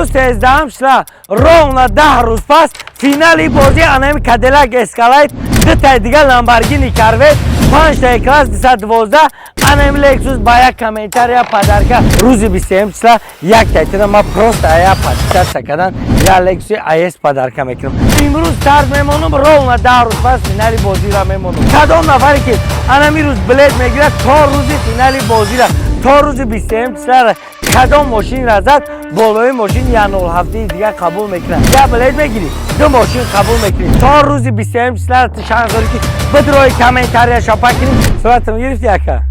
Имрӯз 13 числа, ровно 10 рӯз пас, финали бозӣ анами Кадиллак Эскалейд, дутаи дига Ламборгини Корвет, панҷтаи класс 212, анами Лексус ба як комментария подарка. Рӯзи 21 числа як тайтира ма просто ая подписаться кардан я Лексуси АС подарка мекунам. Имрӯз тарз мемонам, ровно 10 рӯз пас финали бозиро мемонам. Кадом нафаре ки анами рӯз билет мегирад, то рӯзи финали бозира, то рӯзи 21 числара кадом мошинра зад, болои мошин я 07 дига қабул мекунад. Я билет мегирӣ, ду мошин қабул мекунӣ. То рӯзи 21 числара ту шанс дорӣ, ки бидрои, комментария шапа кунӣ. Суратам гирифти, ака?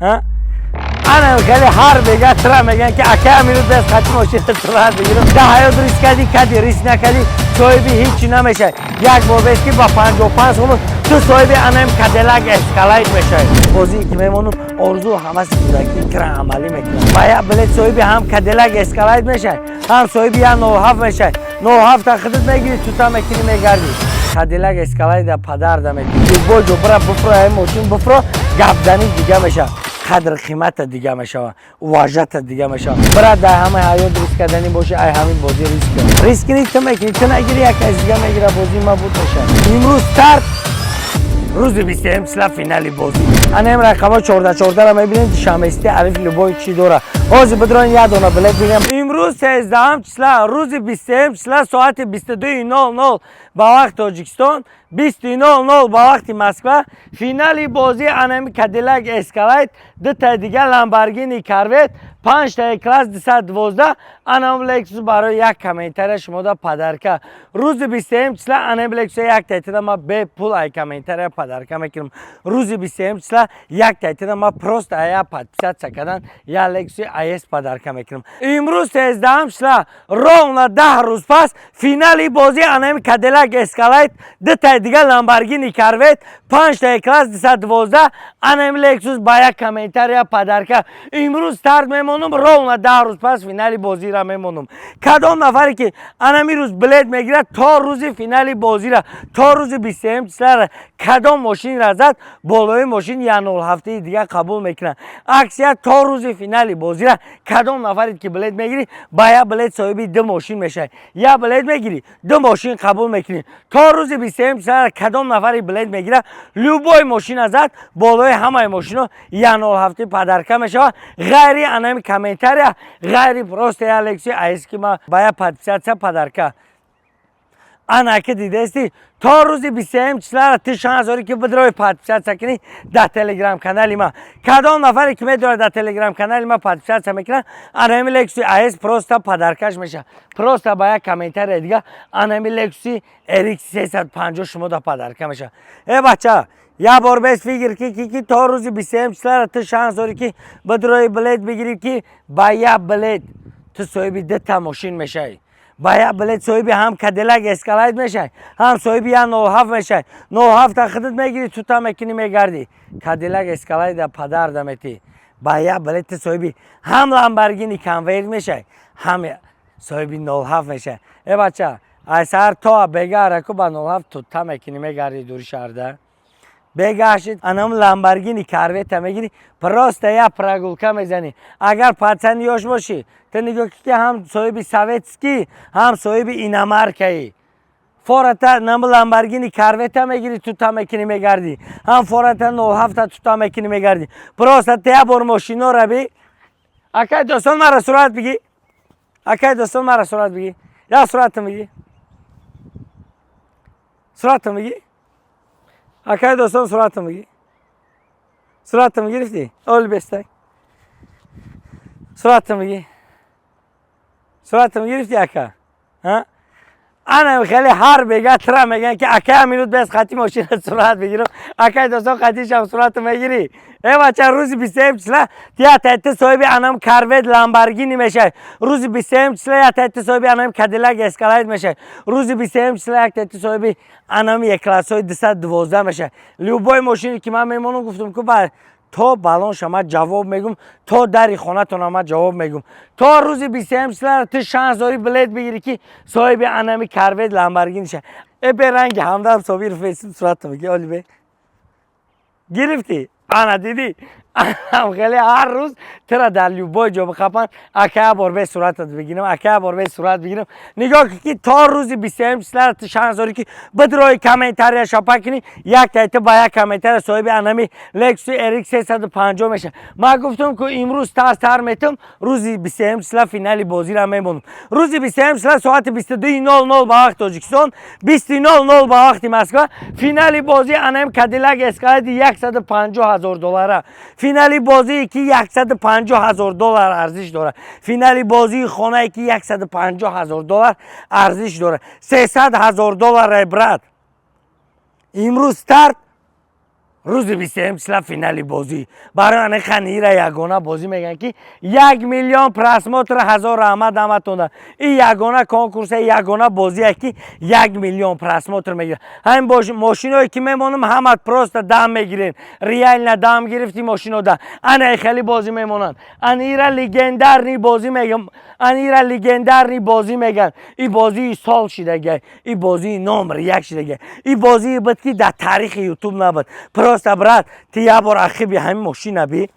Ана хеле ҳар бега тра мегӯян, ки ака, амирӯз без хати мошина сурат бигирам. Да ҳаёт риск кардӣ, кади, риск накардӣ, соҳиби ҳичи намешавӣ. Як бор бес, ки ба 55 сомон ту соҳиби анам Кадиллак Эскалайд мешавӣ. Бозие ки мемонам, орзу ҳаваси кӯдакӣ кира амалӣ мекунам. Ба як билет соҳиби ҳам Кадиллак Эскалайд мешавӣ, ҳам соҳиби як 07 мешавӣ. 07-та худат мегирӣ, тута мекунӣ, мегардӣ. Кадиллак Эскалайда падарда мекунӣ. Любой ҷо бира, буфро, ай мошин буфро, гапзанӣ дига мешавад, қадр қимата дига мешавад, уважать а дига мешавад. Брат, дар ҳамаи ҳаёт риск карданӣ боши, ай ҳамин бозӣ риск кун. Риск ни ту мекунӣ, ту нагири, як кас дига мегира, бозии ма буд мешавад. Имрӯз старт, рӯзи 21 числа финали бозӣ. Анаем рақамҳо 14 14-ра мебинем. Душанбести алиф любой чӣ дора. Ҳозир бидроин, як дона билет бигирем. Имрӯз 13 числа, рӯзи 21 числа, соати 22:00 ба вақти Тоҷикистон, 20:00 ба вақти Москва, финали бозӣ анами Кадиллак Эскалайд, дутаи дига Ламборгини Корвет, панҷтаи класс 212, анам Лексус барои як комментария шумода подарка. Рӯзи 21 числа анам Лексус як тайтида ма бепул ай комментария подарка мекунам. Рӯзи 21 числа як тайтида ма просто ая подписаться кардан я Лексуси АС подарка мекунам. Имрӯз 13 числа, ровно 10 рӯз пас, финали бозӣ анами Кадиллак Эскалайд, дутаи дига Ламборгини Корвет, панҷтаи класс 212, анами Лексус ба як комментария подарка. Имрӯз старт мемонам, ровно 10 рӯз пас финали бозиро мемонам. Кадом нафаре ки анами рӯз билет мегирад, то рӯзи финали бозира, то рӯзи 21 числара кадом мошинра зад, болои мошин я 07 дига қабул мекунад. Акция то рӯзи финали бозира. Кадом нафаре ки билет мегирӣ, ба як билет соҳиби ду мошин мешавӣ. Як билет мегирӣ, ду мошин қабул мекунӣ. То рӯзи 21 числара кадом нафаре билет мегирад, любой мошина зад, болои ҳамаи мошино я 07 подарка мешавад, ғайри анами комментария, ғайри просто я Лексуси АС, ки ма ба я подписаться подарка. Ана ки дидаисти, то рӯзи 21 числара ту шанс дорӣ, ки бидрои, подписаться кунӣ дар телеграм канали ма. Кадом нафаре ки медорад, дар телеграм канали ма подписаться мекунад, анами Лексуси АС просто подарка ш мешавад. Просто ба як комментария дига анами Лексуси RX 350 шумо да подарка мешавад. Э бача, як бор бес фикр ки то рӯзи 21 числара ту шанс дорӣ, ки бидрои, билет бигирӣ, ки ба як билет ту соҳиби дута мошин мешавӣ. Ба як билет соҳиби ҳам Кадиллак Эскалайд мешавӣ, ҳам соҳиби як 07 мешавӣ. 07-та худат мегирӣ, тута мекунӣ, мегардӣ. Кадиллак Эскалайда падарда метӣ. Ба як билет ту соҳиби ҳам Ламборгини Конвейр мешавӣ, ҳам соҳиби 07 мешавӣ. Э бача, ай саҳар то бега араку ба 07 тута мекунӣ, мегардӣ дури шаҳрда. Бегашид, анам Ламборгини Корвета мегирӣ, просто як прогулка мезанӣ. Агар пацан и ёш бошӣ, ту нигоҳ ки ҳам соҳиби советский, ҳам соҳиби иномарка ӣ. Фората нам Ламборгини Корвета мегирӣ, тута мекунӣ, мегардӣ, ҳам фората 07-та тута мекунӣ, мегардӣ. Просто ту як бор мошинора би. Акай достон, мара сурат бигӣ. Акай достон, мара сурат бигӣ. Як суратам бигӣ, суратам бигӣ. Акай достон, суратам бигӣ. Суратам гирифтӣ? Оли бестай, суратам бигӣ. Суратам гирифтӣ, ака? Ана хеле ҳар бега тра мегӯян, ки акай, минут без хати мошина сурат бигирам. Акай достон, хатишам суратам мегирӣ. Э бача, рӯзи 21 числа я тайти соҳиби анам Корвет, Ламборгини мешавӣ. Рӯзи 21 числа я тайти соҳиби анам Кадиллак Эскалайд мешавӣ. Рӯзи 21 числа як тайти соҳиби анам Е-классҳои 212 мешавӣ. Любой мошине ки ман мемонам, гуфтам ку, ба то балонша ман ҷавоб мегум, то дари хонатона ман ҷавоб мегум. То рӯзи 21 числа ту шанс дорӣ, билет бигирӣ, ки соҳиби анами Корвет, Ламборгини ша. Э, бе ранги Ҳамдам Собиров, суратам бигӣ. Оли бе гирифтӣ. Ана дидӣ. Хеле ҳар рӯз тира дар любой ҷо бихапанд. Ака, я бор бе суратат бигирам, ака, я бор бе сурат бигирам. Нигоҳ ки то рӯзи 21 числа ту шанс дорӣ, ки бидрои, комментария шапа кунӣ. Як тай ту ба як комментария соҳиби анами Lexus RX 350 меша. Ман гуфтам, ки имрӯз тар метам, рӯзи 21 числа финали бозиро мемонам. Рӯзи 21 числа соати 22:00 ба вақти Тоҷикистон, 20:00 ба вақти Москва финали бозии анами Кадиллак Эскалейди 150 ҳазор доллара, финали бозие, ки 150 ҳазор доллар арзиш дорад, финали бозии хонае, ки 150 ҳазор доллар арзиш дорад, 300 ҳазор доллар, брат. Имрӯз старт, рӯзи 21 числа финали бозӣ. Барои ани ханира ягона бозӣ мегӯянд, ки 1 миллион просмотр. Ҳазор раҳмат ҳаматонда. Ин ягона конкурсе, ягона бозие, ки 1 миллион просмотр мегирад. Ҳамин мошиное, ки мемонам, ҳама просто дам мегирем. Реально дам гирифти мошинода. Ана хеле бозӣ мемонанд. Анира легендарный бозӣ мегам, анира легендарный бозӣ меган. И бозии сол шидага, и бозии номер як шидага, и бозии буд, ки дар таърихи Ютуб набуд. Просто, брат, ти як бор ақиби ҳамин мошина би,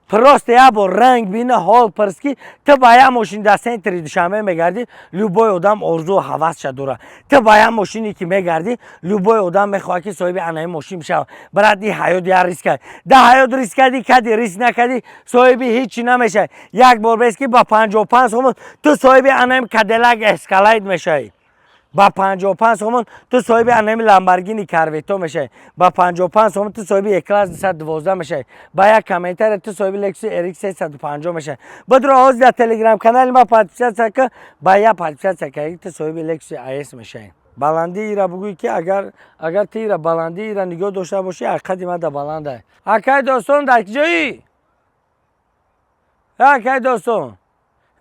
просто як бор ранг бина, ҳол пирс, ки ту ба як мошин дар центри Душанбе мегардӣ, любой одам орзу ҳавасша дорад. Ту ба як мошине, ки мегардӣ, любой одам мехоҳад, ки соҳиби анаи мошин бишавад. Брат, и ҳаёт як риска. Дар ҳаёт риск кардӣ, кади, риск накардӣ, соҳиби ҳичи намешавӣ. Як бор бес, ки ба 55 сомон ту соҳиби анаи Кадиллак Эскалейд мешавӣ, ба 55 сомон ту соҳиби анами Ламборгини Корвето мешавӣ, ба 55 сомон ту соҳиби Е-класс 212 мешавӣ, ба як комментария ту соҳиби Lexus RX 350 мешавӣ. Бидро, ҳозир дар Телеграм канали ма подписаться ка. Ба як подписаться ка, ту соҳиби Lexus IS мешавӣ. Баландии ира бугӯй, ки агар ту ира баландии ира нигоҳ дошта бошӣ, ҳақиқати мада баланда. Акай достон, дар киҷоӣ? Акай достон,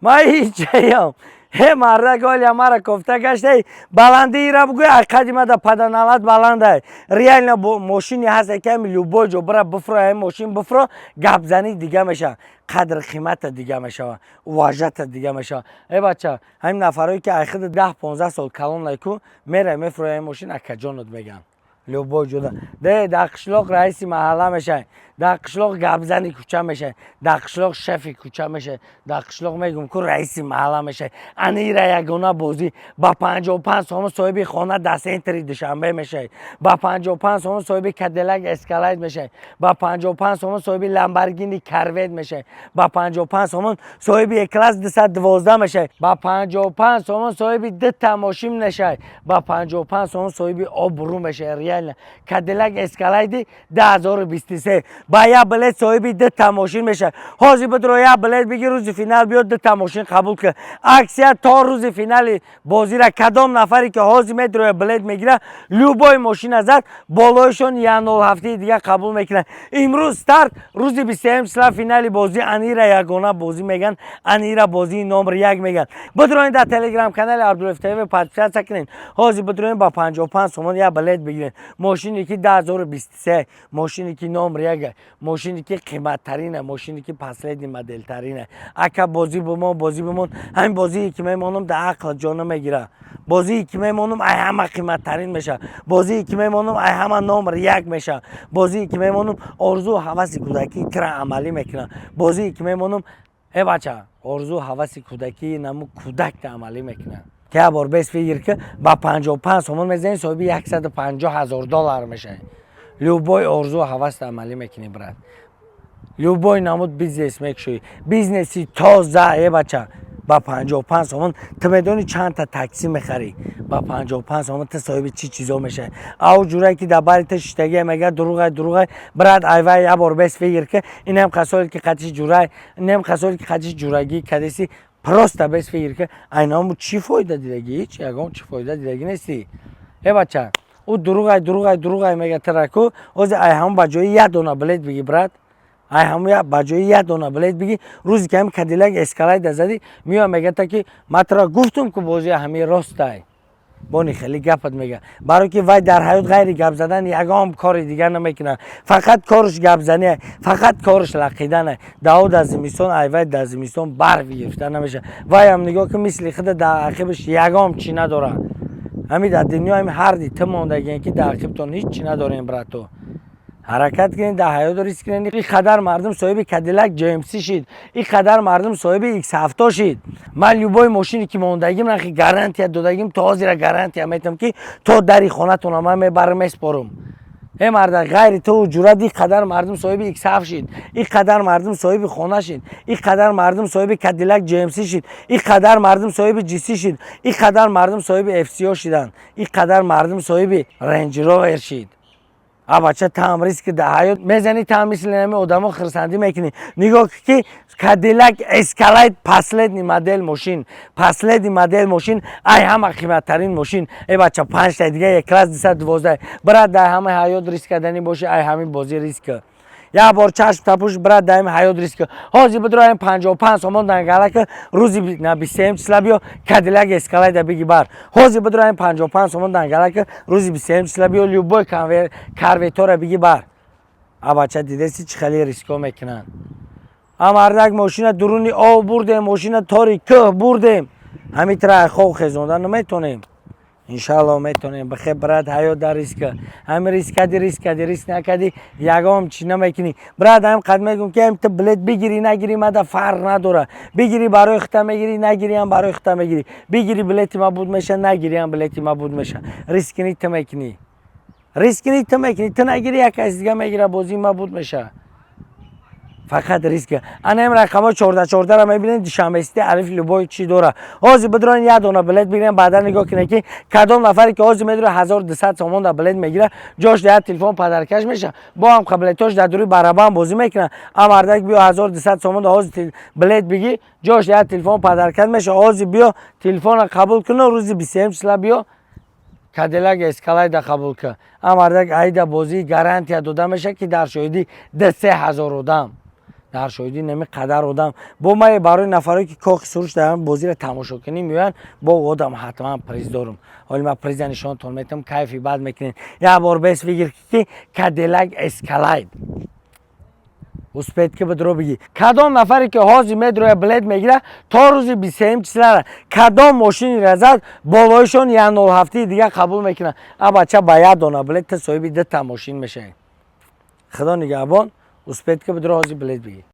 ман ҳичаям. Ҳе, мардак, оля мара кофта гаштаи. Баландии ира бугӯй, ҳақиқати мада паданалат баландай. Реально мошине ҳаст, ки ҳами любой ҷо бира бифро, ҳами мошин бифро, гапзанӣ дига мешавад, қадр қимата дига мешавад, уважата дига мешавад. Э бача, ҳамин нафарое, ки айхиди 10-15 сол калон ку мера, мефуро ҳами мошин, акаҷонот мегӯянд любой ҷода. Де дар қишлоқ раиси маҳалла мешавӣ, дар қишлоқ гапзани кӯча мешавӣ, дар қишлоқ шефи кӯча мешавӣ, дар қишлоқ мегӯм ку раиси маҳалла мешавӣ. Анира ягона бозӣ: ба 55 сомон соҳиби хона дар центри Душанбе мешавӣ, ба 55 сомон соҳиби Кадиллак Эскалайд мешавӣ, ба 55 сомон соҳиби Ламборгини Корвет мешавӣ, ба 55 сомон соҳиби Е-класс 212 мешавӣ, ба 55 сомон соҳиби дута мошин мешавӣ, ба 55 сомон соҳиби обрӯ мешавӣ. Реально Кадиллак Эскалайди 2023, ба як билет соҳиби дута мошин мешавад. Ҳозир бидро, як билет бигир, рӯзи финал биёд, дута мошин қабул кун. Акция то рӯзи финали бозира. Кадом нафаре, ки ҳозир медроя, билет мегира, любой мошина зад, болоишон як нол ҳафтаи дига қабул мекунанд. Имрӯз старт, рӯзи 21 числа финали бозӣ. Анира ягона бозӣ меган, анира бозии номер як меган. Бидроен, дар Телеграм канали Абдуллоев ТВ подписаться кунед. Ҳозир бидроен, ба 55 сомон як билет бигиред. Мошине, ки 2023, мошине, ки номер як, мошине, ки қиматтарина, мошине, ки последний модельтарина. Ака, бозӣ бимон, бозӣ бимон. Ҳамин бозие, ки мемонам, дар ақл ҷо намегира. Бозие, ки мемонам, ай ҳама қиматтарин мешавад. Бозие, ки мемонам, ай ҳама номер як мешавад. Бозие, ки мемонам, орзу ҳаваси кӯдакии тира амалӣ мекунам. Бозие, ки мемонам, э бача, орзу ҳаваси кӯдакии наму кӯдакта амалӣ мекунам. Як бор бес фикр ки ба 55 сомон мезанӣ, соҳиби 150 ҳазор доллар мешавӣ. Любой орзу ҳаваста амалӣ мекунӣ, брат. Любой намуд бизнес мекушоӣ, бизнеси тоза. Э бача, ба 55 сомон ту медонӣ чандта таксӣ мехарӣ? Ба 55 сомон ту соҳиби чӣ чизо мешавӣ? Ав ҷурае, ки дар бари ту шиштагия, мега дурӯғай, дурӯғай. Брат, айвай як бор бес фикр ки инам касоле, ки қатиши ҷурай, инам касоле, ки қатиши ҷурагӣ кадеси, просто бес фикр ки айнаму чӣ фоида дидагӣ? Ҳеҷ ягон чӣ фоида дидагӣ нестӣ. Э бача, ӯ дурӯғай, дурӯғай, дурӯғай мега тираку. Ози ай ҳамн ба ҷои як дона билет биги, брат, ай ҳамн ба ҷои як дона билет биги. Рӯзе, ки ҳами Кадиллак Эскалайда задӣ, меоя, мегата, ки ман тура гуфтум, ку бозии ҳамин ростай. Бони хеле гапат мега, барое ки вай дар ҳаёт ғайри гап задан ягон кори дигар намекунад. Фақат корш гапзания, фақат корш лақидана. Дао дар зимистон, ай вай дар зимистон барф гирифта намешавад. Вайам нигоҳ ки мисли худа дар ақибаш ягон чӣ надорад. Ҳамин дар дунё ҳами ҳарди ту мондагиен, ки дар ақибтон ҳеҷ чӣ надорем, брато. Ҳаракат кунед, дар ҳаёт риск кунед. Ин қадар мардум соҳиби Кадиллак GMC шид, ин қадар мардум соҳиби X7 шид. Ман любой мошине ки мондагим, нахи гарантия додагим, то ҳозира гарантия метам, ки то дари хонатона ман мебарам, меспорам. Э, марда, ғайри ту ҷурат, ин қадар мардум соҳиби X7 шид, ин қадар мардум соҳиби хона шид, ин қадар мардум соҳиби Кадиллак GMC шид, ин қадар мардум соҳиби GC шид, ин қадар мардум соҳиби FCO шиданд, ин қадар мардум соҳиби Range Rover шид. А бача, там риски да ҳаёт мезанӣ, там мисли нами одамо хирсандӣ мекунӣ. Нигоҳ, ки Кадиллак Эскалайд, последний модель мошин, последний модель мошин, ай ҳама қиматтарин мошин. Э бача, панҷта дига як класс 212. Брат, дар ҳама ҳаёт риск карданӣ боши, ай ҳамин бозӣ риск. Як бор чашм тапуш, брат, дар ҳами ҳаёт риск. Ҳозир бидроем, 55 сомон дангалака, рӯзи на 23 числа биё, Кадиллак Эскалайда биги бар. Ҳозир бидроем, 55 сомон дангалака, рӯзи 23 числа биё, любой Корветтора биги бар. А бача, дидеси, чӣ хеле риско мекунанд? А мардак, мошина дуруни об бурдем, мошина тори кӯҳ бурдем, ҳамин тира хов хезонда наметонем. Иншалло, метонем. Бихе, брат, ҳаёт дар риска. Ҳами риск кади, риск кади, риск накади, ягон чӣ намекунӣ. Брат, ҳам қад мегӯм, ки ҳам ту билет бигирӣ, нагирӣ, мада фарқ надора. Бигирӣ, барои хута мегирӣ, нагирӣ ҳам барои хута мегирӣ. Бигирӣ, билети ма буд меша, нагирӣ ҳам билети ма буд меша. Риск кунӣ, ту мекунӣ, риск кунӣ, ту мекунӣ. Ту нагирӣ, як каси дига мегира, бозии ма буд меша. Фақат риска. Ана ин рақамҳо 14 14-ра мебинед. Душанбесити алиф любой чӣ дора. Ҳозир бидроен, як дона билет бигирем, баъдан нигоҳ кунед, ки кадом нафаре ки ҳозир медура, 1200 сомон да билет мегира, ҷош да як телефон подаркаш меша. Бо ҳам қаблетош дар дури барабан бозӣ мекунад. А мардак, биё, 1200 сомон да ҳозир билет бигӣ, ҷош да як телефон подаркаш меша. Ҳозир биё, телефонро қабул куну рӯзи 23 числа биё, Кадиллак Эскалайда қабул кун. А мардак, айда бозии гарантия дода меша, ки дар шоҳидӣ 2-3 ҳазор одам, дар шоҳидӣ нами қадар одам. Бо ман барои нафаре, ки Кохи Суруш дар бозиро тамошо кунӣ меоянд, бо одам ҳатман приз дорум. Ҳоли ман приза нишонтон метавам, кайфи бад мекунед. Як бор бес бигир, ки Кадиллак Эскалайд успеть ки бидро бигӣ. Кадом нафаре ки ҳозир медроя, билет мегира, то рӯзи 23 числара кадом мошинеро зад, болоишон як нолҳафтии дига қабул мекунад. А бача, ба як дона билет ту соҳиби дута мошин мешавӣ. Худо нигаҳбон, успеть ки бидро, ҳозир билет бигӣ.